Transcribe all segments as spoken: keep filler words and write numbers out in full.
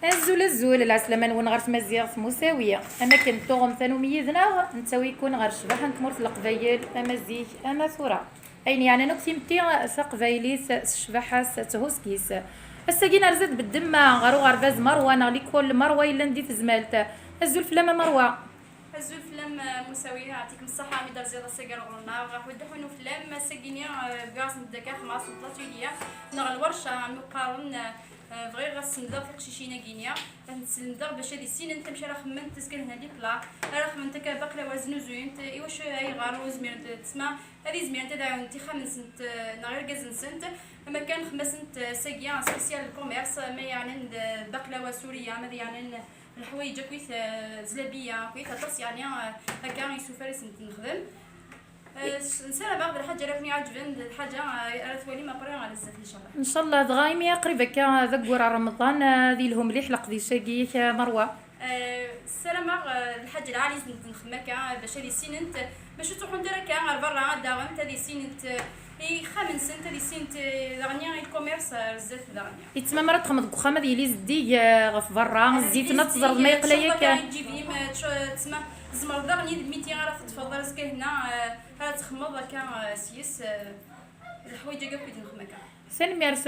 Azul, azul, lɛeslama-nwen ɣer tmaziɣt Musawi. Am akken tuɣem tanumi yid-neɣ, nettawi-ken ɣer ccbaḥa n tmurt n Leqbayel, ama zik, ama tura. Ayen yeɛnan akk timetti taqbaylit s ccbaḥa-s d thuski-s. Ass-agi nerza-d beddemma ɣer uɣerbaz Merwa neɣ likul Merwa yellan di Tezmalt. Azul fell-am a Merwa. Azul fell-am, eh, Musawi, yeɛṭikem ṣṣeḥḥa mi d-terziḍ ass-agi ar ɣur-neɣ. Ḥuddeḥ unu fell-am, ass-agi-nni, eh, bɣiɣ ad s-neddu akka xemras n tlata yuliya, neɣ lwerca, mi qqaren, eh, bɣiɣ ad sendɣeɣ tiqcicin-agi-nni, ad tent-slemdeɣ bac ad issinent amek ara xemmement, azekka lehna les plats, ara xemmement akka baqlawa, znuzuyent, i wacu, ayɣer ur zmirent, tesma, ad izmirent ad ɛiwnent ixxamen-nsent, eh, neɣ irgazen-nsent, am akken xemmasent, eh, ass-agi, eh, spécial commerce, ma yeɛnan d, eh, baqlawa suriya, ma d yeɛnan leḥwayeǧ akkit, eh, zlabiya akkit, aṭas yeɛni, eh, akka isufar i sent-nexdem. Eh, s-, nsarameɣ d lḥaǧa ara ken-iɛeǧben, d lḥaǧa, eh, ara twalim après ɣer zdat, ncallah. Ncallah, dɣa imi aqrib akka d aggur ar Remḍan, eh, ad yelhu mliḥ leqdic-agi-k, a Merwa. Eh, ssarameɣ, eh, d lḥaǧa lɛali i sent-nxeddem akka, eh, bac ad issinent, bac ur ttruḥunt ara akka ar berra, ad d-aɣent, ad issinent, eh, i yixxamen-nsent, ad issinent, eh, daɣen i lkumirs, eh, ar zdat daɣen. Yettmam ara txedmeḍ deg uxxam ad yili zeddig, eh, ɣef berra, zzit-nni ad teẓreḍ ma yeqla yak. Ijibim, eh, tc-, tma-, tzemreḍ daɣen i d miti ara teṭṭfeḍ, ara s-, akka hna, eh, ara txemmeḍ akka, eh, s-yes, eh, leḥwayeǧ-agi akk i d-nxeddem akka. Tanemmirt.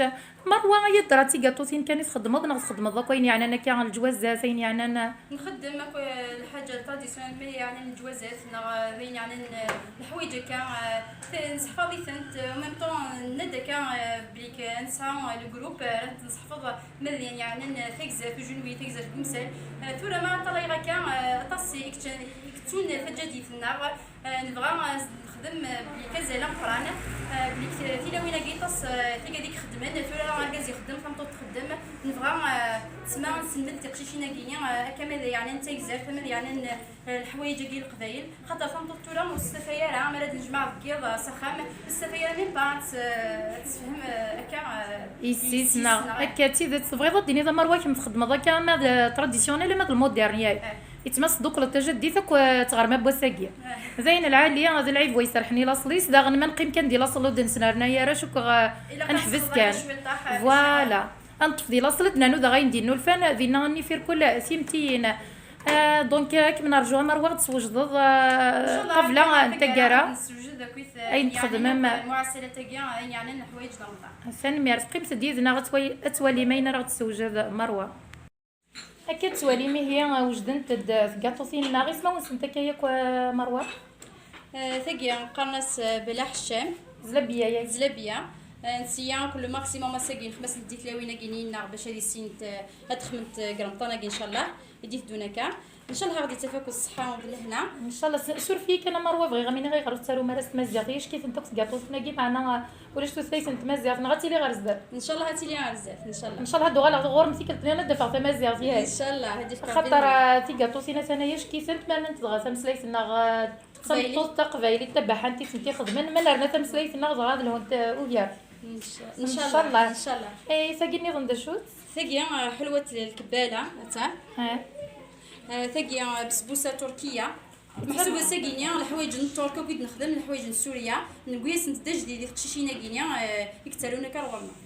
Merwa, ay ddra d tigaṭutin kan i txeddmeḍ neɣ txeddmeḍ akk ayen yeɛnan akka leǧwazat, ayen yeɛnan? Nxeddem akk, eh, lḥaǧa traditionnelle, ma yeɛnan leǧwazat neɣ, eh, d ayen yeɛnan, eh, leḥwayeǧ akka, eh, t-, nseḥfaḍ-itent, eh, en même temps, nenna-d akka, eh, belli k-, nesɛa, eh, le groupe, eh, ara tent-nseḥfaḍ ma d ayen yeɛnan, eh, tagzert, ujenwi, tagzert n umsal. Eh, tura ma ṭalayeɣ akka, eh, aṭas i kečč-, i yettun taǧadit-nneɣ. Eh, nebɣa, eh, nexdem, eh, belli k-, azal ameqqran, eh, belli k-, tilawin-agi aṭas, eh, tigad i ixeddmen, tura argaz ixeddem, tameṭṭut txeddem, nebɣa, eh, tesma nsemmed tiqcicin-agi, eh, akka ma d yeɛnan tagzert, ma d yeɛnan, eh, leḥwayeǧ-agi n Leqbayel, xaṭer tameṭṭut tura ur testafay ara, mi ara d-nejmeɛ deg yiḍ, eh, s axxam, ur testafay ara même pas ad tt-, eh, ad tessefhem, eh, akka, eh, i yessi-s, neɣ akka d tidet. Tebɣiḍ ad d-tiniḍ a Merwa kemm txeddmeḍ akka ama d traditionnel ama d lmodern, yak? Eh. Yettmas tdukleḍ tajaddit akk, eh, d tɣerma n wass-agi. Eh. D ayen lɛali, d lɛib wa iserḥen i laṣel-is, daɣen ma neqqim kan di laṣel ur d-nesnerna ara, cukkeɣ, eh, ad neḥbes kan. Voilà. Ad neṭṭef di laṣel, ad d-nernu daɣ ayen d-innulfan, dinna ad nifirkul timtiyin. Eh, donc, eh, ad kem-nerǧu a Merwa ad d-teswejdeḍ, eh, ṭṭabla n taggara. Ayen txedmem. Lmuɛasalat-agi, ayen yeɛnan leḥwayeǧ d Remḍan. Tanemmirt. Qqimet-d yid-neɣ ad twa-, ad twalim ayen ara ɣ-d-tessewjed Merwa. Akka ad twalim, ihi, wejdent-d tgaṭutin-nneɣ. Ismawen-nsent akka yakk, a Merwa? Eh, tagi qqaren-as, eh, Bela Ḥeccam. Zlabiya, yak. Zlabiya. Eh, nseyya akk le maximum ass-agi, nexmas-d di tlawin-agi-nni-nneɣ bac ad issint, eh, ad xedment, eh, deg Remḍan-agi, ncallah, i d-iteddun akka. Ncallah ad ɣ-d-ittaf akk ṣṣeḥḥa d lehna. Ncallah. S-, suref-iyi kan a Merwa, bɣiɣ a m-iniɣ ayɣer ur tettarum ara s tmaziɣt. Yak-itent akk tgaṭutin-agi, meɛna, eh, ulac tutlayt n tmaziɣt, neɣ ad tili ɣer zdat? Ncallah ad tili ɣer zdat, ncallah. Ncallah ad uɣaleɣ ɣur-m tikkelt-nniḍen ad d-afeɣ tamaziɣt, yak? Ncallah, ad d-afeɣ. Xaṭer, eh, tigaṭutin atan ay acek-itent, ma llant dɣa tameslayt-nneɣ, eh, d tameṭṭut taqbaylit tabaḥant i tent-ixedmen, ma nerna tameslayt-nneɣ dɣa ad lhunt, eh, ugar. Ncallah, ncallah. Eh, tagi-nniḍen d acu-tt? Tagi, eh, ḥulwat lkebbala, ata. Eh. Eh, tagi, eh, besbusa turkiya. Meḥsub ass-agi-nni, leḥwayeǧ n Tturk akk i d-nexdem, leḥwayeǧ n Surya, newwi-asent-d ajdid i teqcicin-agi-nni, eh, i yettarun akka ar ɣur-neɣ.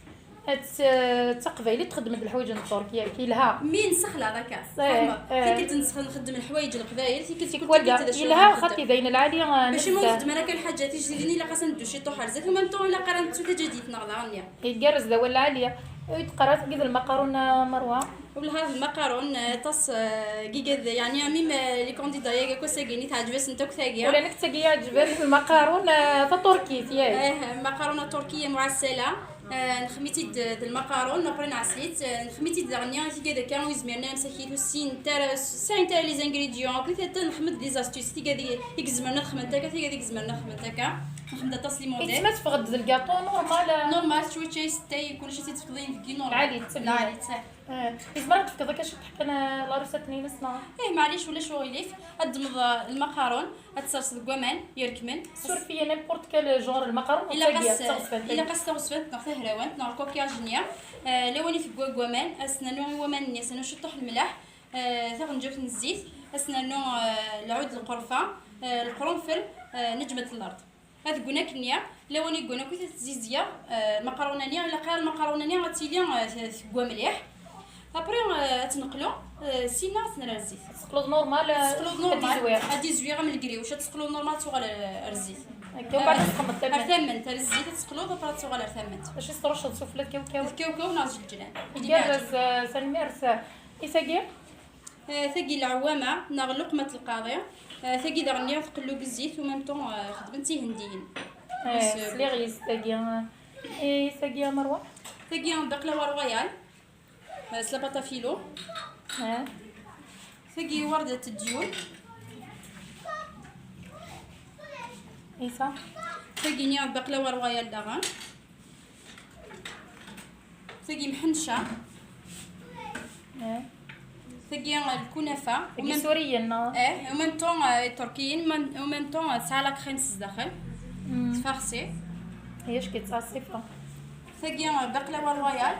D taqbaylit txeddem-d leḥwayeǧ n Tturk, yak, yelha. Mi nessexlaḍ akka, tfehmeḍ? Eh. Tikkelt nsex-, nxeddem leḥwayeǧ n Leqbayel, tikkelt tikwal d acu yelha, xaṭi d ayen lɛali, eh, mačči ma ur nxeddem ara akka lḥaǧat ijdiden, ilaq-as ad neddu ciṭuḥ ar zdat, u même temps ilaq ara nettu taǧadit-nneɣ daɣen-nni. Igerrez d awal lɛali. I d-teqqar tagi d lmaqarun, a Merwa? Wellah, d lmaqarun, eh, aṭas, eh, gigad, yeɛni, même, eh, les candidats-agi akk ass-agi-nni teɛǧeb-asent akk tagi. Ula nekk d tagi iɛǧeb-as lmaqarun, eh, taṭurkit, yak? Eh, lmaqarun aṭurkiya muɛassala, eh, nexdem-itt-id d lmaqarun, après nɛessel-itt, eh, nexdem-itt-id daɣen i tigad akka ur yezmiren ara msakit, ur ssinent ara, ur sɛint ara les ingrédients, akk i tata nexdem-d des astuces, tigad i, i izemren ad xedment akka, tigad i izemren ad xedment akka, nexdem-d aṭas les modèles. Yettma teffeɣ-d d lgaṭu normal, eh? Normal, s wacu i s-, Tay kullec ad tt-id-tefkeḍ i inebgi normal. Lɛali, d tabelɛaḍ. Lɛali, ttah. Eh, yezmer ad d-tefkeḍ akka ciṭṭaḥ kan, eh, la recette-nni-ines, neɣ? Eh, maɛlic, ulac uɣilif. Ad d-temmḍ, eh, lmaqarun, ad t-tserseḍ deg waman irekmen. Suref-iyi, n'importe quel genre lmaqarun, ilaq-as, d taɣezfant, ilaq-as taɣezfant neɣ tahrawant neɣ le coquillage-nni. Eh, lawan i tegwa deg waman, ad s-nernu i waman-nni, ad s-nernu ciṭṭuḥ n lmelḥ, eh, taɣenǧawt n zzit, ad s-nernu, eh, lɛud n lqerfa, eh, lqrunfel, eh, neǧmet n lard. Ad ggun akkenni, lawan i ggun akk i tzizya, eh, lmaqarun-nni, ilaq ara lmaqarun-nni ad tili, eh, t-, tegwa mliḥ. Après, Ad tneqlu, eh, sina ad t-nerr ar zzit. Teqluḍ normal. Teqluḍ normal. Ad izwiɣ am lgriwec, ad teqluḍ normal, ad tuɣal ar zzit. Akka, u mbeɛd ad teqmeḍ ar tamemt. Tamemt, ar zzit ad teqluḍ, après ad tuɣal ar tamemt. Acu i s-tṛucceḍ sufella d kawkaw? D kawkaw neɣ d lǧelǧlan. Igerrez, eh, tanemmirt. I tagi? Eh, tagi lɛewwama neɣ luqmat lqaḍi. Eh, tagi daɣen-nni tqellu deg zzit, u même temps, eh, xedmen-tt ihendiyen. Eh, sliɣ yes tagi. I tagi a Merwa? Tagi baqlawa royal. Eh, s la pâte à filo. Eh. Tagi warda teddyun. Isa. Tagi-nni baqlawa royal daɣen. Tagi mḥenca. Eh. Tagi lkunafa. Tagi suriyen, neɣ? Eh, en même temps, eh, turkiyen, en même temps, eh, tesɛa la crème s zdaxel. Mm. Tfaxsi. Hija acu k-yettɛeṣṣifen. Tagi, eh, baqlawa royal.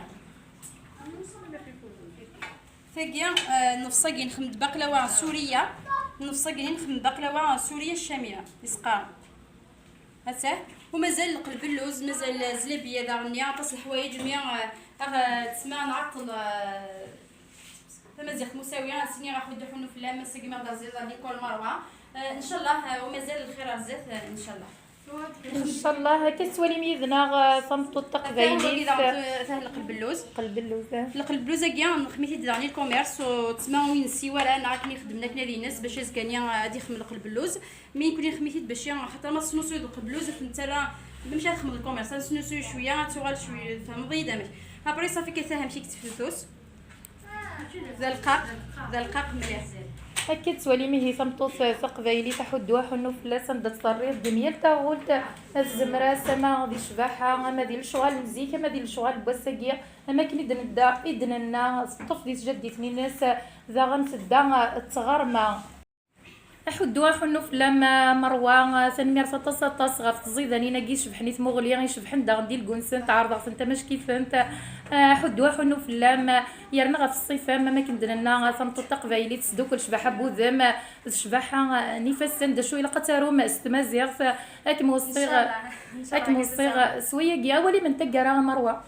Tagi, eh, nnefṣ-agi nxeddem-d baqlawa suriya, nnefṣ-agi nxeddem-d baqlawa suriya ccamiya, isqaren. Hatah, u mazal lqelbelluz, mazal zlabiya daɣen-nni, aṭas n leḥwayeǧ, mi, eh, aɣ, eh, tesma nɛeṭṭel, eh, tamaziɣt Musawi, ad s-iniɣ aḥuddu ḥunnu fell-am, ass-agi mi ɣ-d-terziḍ ar l'école Merwa. Eh, ncallah, eh, u mazal lxir ar zdat, eh, ncallah. Ncallah, akka tettwalim yid-neɣ, eh, tameṭṭut taqbaylit. Tah lqelbelluz. Lqelbelluz, eh. Lqelbelluz-agi, nexdem-it-id daɣen i lkumirs, u ttma ur yensi wara, neɣ akken ixeddem akken ad ines, bac azekka-nni, eh, ad ixdem lqelbelluz. Mi nekkni nexdem-it-id bac, axaṭer ma tesnusuyeḍ lqelbelluz, ur tella ara, d amek ara txedmeḍ lkumirs, ad tesnusuy cwiya, ad tuɣal cwiya, tfehmeḍ-iyi-d amek. Après, ṣafi, akka tah amek i yetteftutus. D alqaq, d alqaq mliḥ. Akka tettwalim ihi tameṭṭut taqbaylit, aḥuddu aḥunnu fell-as, anda tt-terriḍ di myal taɣult, tezmer-as ama di ccbaḥa, ama di lecɣal n zik, ama di lecɣal n wass-agi, am akken i d-nedda, i d-nenna, teṭṭef di tjaddit-nni-ines, daɣen tedda d tɣerma. Aḥuddu aḥunnu fell-am, a Merwa, tanemmirt aṭas, aṭas ɣef tẓidanin-agi icebḥen i tmuɣli, icebḥen daɣen di lgun-nsent, ɛerḍeɣ-tent amack-itent. Aḥuddu aḥunnu fell-am, yerna ɣef ṣṣifa-m, am akken d-nenna, tameṭṭut taqbaylit tesdukel ccbaḥa n wudem d ccbaḥa n ifassen, d acu ilaq ad tarum s tmaziɣt. Ad kem-weṣṣiɣ, ad kem-weṣṣiɣ s wayagi. Awal-im n taggara, a Merwa.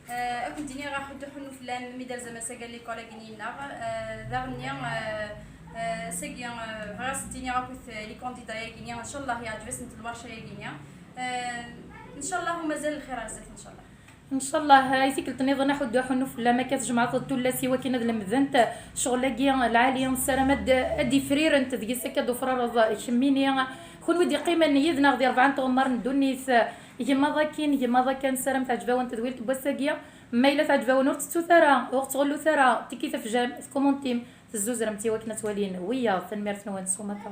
Eh, ad kent-iniɣ aḥuddu ḥunnu fell-am, mi d-terzam ass-agi ar l'école-agi-nni-nneɣ. Eh, daɣen-nni, eh, eh, ass-agi, eh, bɣiɣ ad sent-iniɣ akked, eh, les candidats-agi-nni, ncallah yeɛǧeb-asent lwarca-agi-nni. Eh, ncallah u mazal lxir ar zdat, ncallah. Ncallah, eh, i tikkelt nniḍen aḥuddu aḥunnu fell-am, akka tjemɛeḍ-d tullas i wakken ad lemdent ccɣel-agi lɛali, nessaram ad d-, ad d-ifrirent deg-s, akka d-ufrareḍ kemmini. Kunwi d-iqqimen yid-neɣ di rebɛa n tɣemmar n ddunit, Gemmaḍ akkin, gemmaḍ akka, nessaram teɛǧeb-awen tedwilt n wass-agi. Ma yella teɛǧeb-awen, ur tettut ara, ur ɣ-ttɣellut ara, tiki tafjam, tkumuntim, tezzuzrem-tt i wakken ad twalin wiyaḍ. Tanemmirt-nwen s umata.